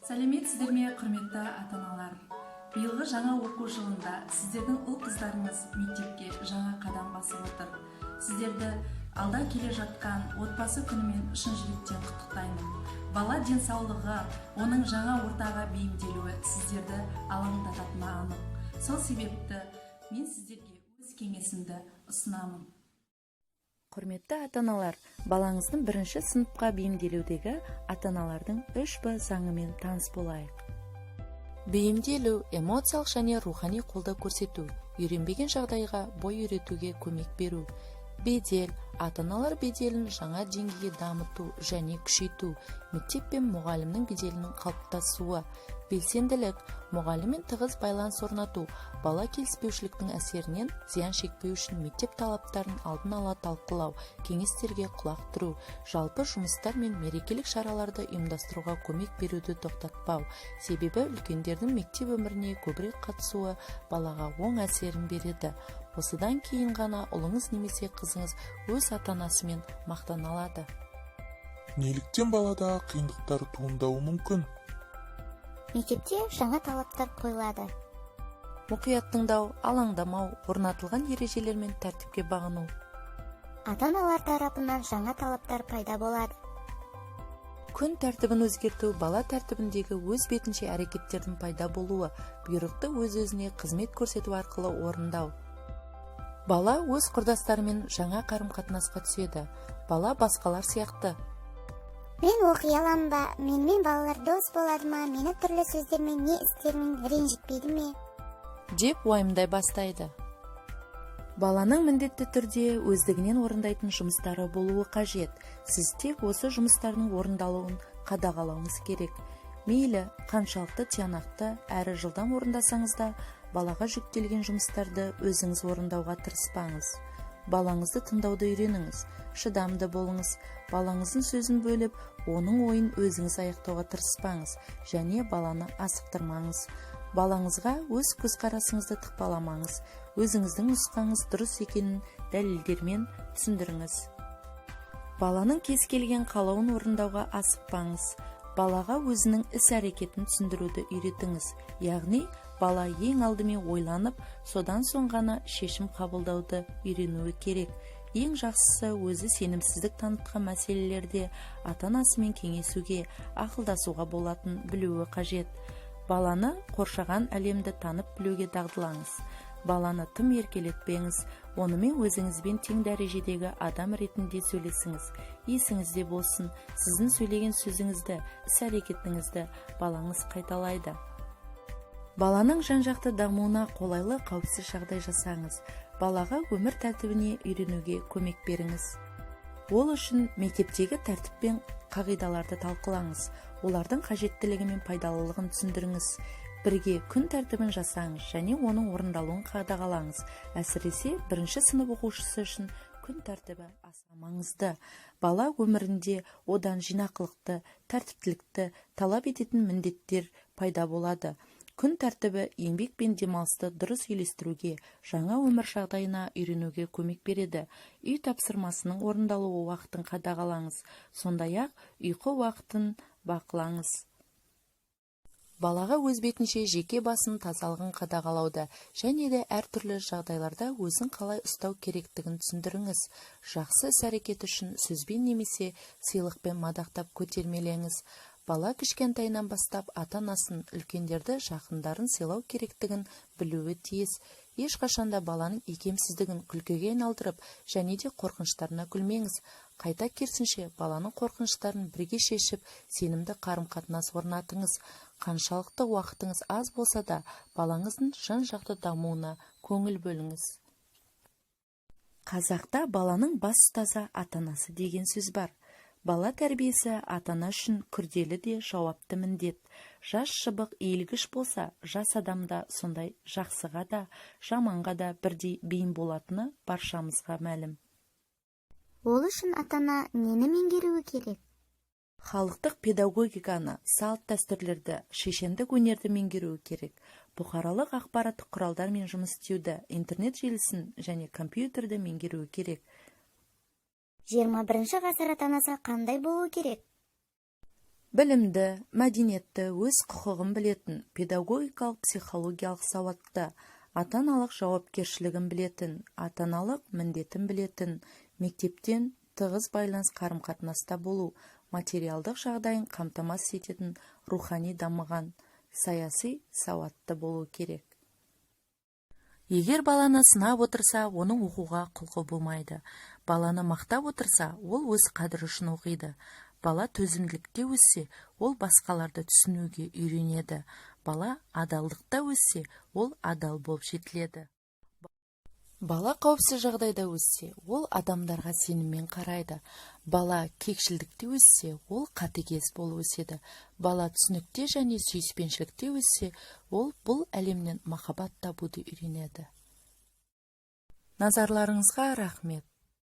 Сәлеметсіздер ме, құрметті ата-аналар! Биылғы жаңа оқу жылында сіздердің ұл-қыздарыңыз мектепке жаңа қадам басып отыр. Сіздерді алда келе жатқан Отбасы күнімен шын жүректен құттықтаймын. Бала денсаулығы, оның жаңа ортаға бейімделуі сіздерді алаңдататыны анық. Сол себепті мен сіздерге өз кеңесімді ұсынамын. Құрметті ата-аналар, балаңыздың бірінші сыныпқа бейімделудегі ата-аналардың 3Б заңымен таныс болайық. Бейімделу: эмоциялық және рухани қолдау көрсету, үйренбеген жағдайға бой үйретуге көмек беру. Бедел: ата-аналар беделін жаңа деңгейге дамыту және күшейту, мектеп пен мұғалімнің беделінің қалыптасуы. Белсенділік: мұғаліммен тығыз байланыс орнату, бала келіспеушіліктің әсерінен зиян шекпеу үшін мектеп талаптарын алдын ала талқылау, кеңестерге құлақ түру, жалпы жұмыстар мен мерекелік шараларды ұйымдастыруға көмек беруді тоқтатпау, себебі үлкендердің мектеп өміріне көбірек қатысуы балаға оң әсерін береді. Осыдан кейін ғана ұлыңыз немесе қызыңыз өз ата-анасымен мақтана алады. Неліктен балада қиындықтар туындауы мүмкін? Мектепте жаңа талаптар қойылады. Мұқият тыңдау, алаңдамау, орнатылған ережелер мен тәртіпке бағыну. Ата-аналар тарапынан жаңа талаптар пайда болады. Күн тәртібін өзгерту, бала тәртібіндегі өз бетінше әрекеттердің пайда болуы, бұйрықты өз-өзіне қызмет көрсету арқылы орындау. Бала өз құрдастарымен жаңа қарым-қатынасқа түседі. Бала басқалар сияқты Мен оқи аламын ба? Менімен балалар дос болады ма? Мені түрлі сөздермен не істермен ренжітпейді ме? деп уайымдай бастайды. Баланың міндетті түрде өздігінен орындайтын жұмыстары болуы қажет. Сіз тек осы жұмыстардың орындалуын қадағалауыңыз керек. Мейлі қаншалықты тиянақты әрі жылдам орындасаңыз да, балаға жүктелген жұмыстарды өзіңіз орындауға тырыспаңыз. Балаңызды тыңдауды үйреніңіз, шыдамды болыңыз. Балаңыздың сөзін бөліп, оның ойын өзіңіз аяқтауға тырыспаңыз және баланы асықтырмаңыз. Балаңызға өз көзқарасыңызды тықпаламаңыз, өзіңіздің нұсқаңыз дұрыс екенін дәлелдермен түсіндіріңіз. Баланың кез келген қалауын орындауға асықпаңыз. Балаға өзінің іс-әрекетін түсіндіруді үйретіңіз, яғни бала ең алдымен ойланып, содан соң ғана шешім қабылдауды үйренуі керек. Ең жақсысы, өзі сенімсіздік танытқан мәселелерде ата-анасымен кеңесуге, ақылдасуға болатынын білуі қажет. Баланы қоршаған әлемді танып білуге дағдылаңыз. Баланы тым еркелетпеңіз, онымен өзіңізбен тең дәрежедегі адам ретінде сөйлесіңіз. Есіңізде болсын, сіздің сөйлеген сөзіңізді, іс-әрекетіңізді балаңыз қайталайды. Баланың жан-жақты дамуына қолайлы, қауіпсіз жағдай жасаңыз. Балаға өмір тәртібіне үйренуге көмек беріңіз. Ол үшін мектептегі тәртіп пен қағидаларды талқылаңыз, олардың қажеттілігі мен пайдалылығын түсіндіріңіз. Бірге күн тәртібін жасаңыз және оның орындалуын қадағалаңыз. Әсіресе бірінші сынып оқушысы үшін күн тәртібі аса маңызды. Бала өмірінде одан жинақылықты, тәртіптілікті талап ететін міндеттер пайда болады. Күн тәртібі еңбек пен демалысты дұрыс үйлестіруге, жаңа өмір жағдайына үйренуге көмек береді. Үй тапсырмасының орындалуы уақытын қадағалаңыз, сондай-ақ ұйқы уақытын бақылаңыз. Балаға өз бетінше жеке басының тазалығын қадағалауды және де әртүрлі жағдайларда өзін қалай ұстау керектігін түсіндіріңіз. Жақсы іс-әрекет үшін сөзбен немесе сыйлықпен мадақтап, көтермелеңіз. Бала кішкентайынан бастап ата-анасын, үлкендерді, жақындарын сыйлау керектігін білуі тиіс. Ешқашанда баланың икемсіздігін күлкіге айналдырып және де қорқыныштарына күлмеңіз. Қайта керісінше, баланың қорқыныштарын бірге шешіп, сенімді қарым-қатынас орнатыңыз. Қаншалықты уақытыңыз аз болса да, балаңыздың жан-жақты дамуына көңіл бөліңіз. Қазақта «Баланың бас ұстазы – ата-анасы» деген сөз бар. Бала тәрбиесі ата-ана үшін күрделі де жауапты міндет. Жас шыбық иілгіш болса, жас адам да сондай жақсыға да, жаманға да бірдей бейім болатыны баршамызға мәлім. Ол үшін ата-ана нені меңгеруі керек? Халықтық педагогиканы, салт-дәстүрлерді, шешендік өнерді меңгеруі керек. Бұқаралық ақпараттық құралдармен жұмыс істеуді, интернет желісін және компьютерді меңгеруі керек. 21-ғасыр ата-анасы қандай болуы керек? Білімді, мәдениетті, өз құқығын білетін, педагогикалық, психологиялық сауатты, ата-аналық жауапкершілігін білетін, ата-аналық міндетін білетін, мектептен тығыз байланыс, қарым-қатынаста болу, материалдық жағдайын қамтамасыз ететін, рухани дамыған, саяси сауатты болу керек. Егер баланы сынап отырса, оның оқуға құлқы болмайды. Баланы мақтап отырса, ол өз қадірі үшін оқиды. Бала төзімділікте өссе, ол басқаларды түсінуге үйренеді. Бала адалдықта өссе, ол адал болып жетіледі. Бала қауіпсіз жағдайда өссе, ол адамдарға сеніммен қарайды. Бала кекшілдікте өссе, ол қатыгез болып өседі. Бала түсінікте және сүйіспеншілікте өссе, ол бұл әлемнен махаббат табуды үйренеді. Назарларыңызға рахмет.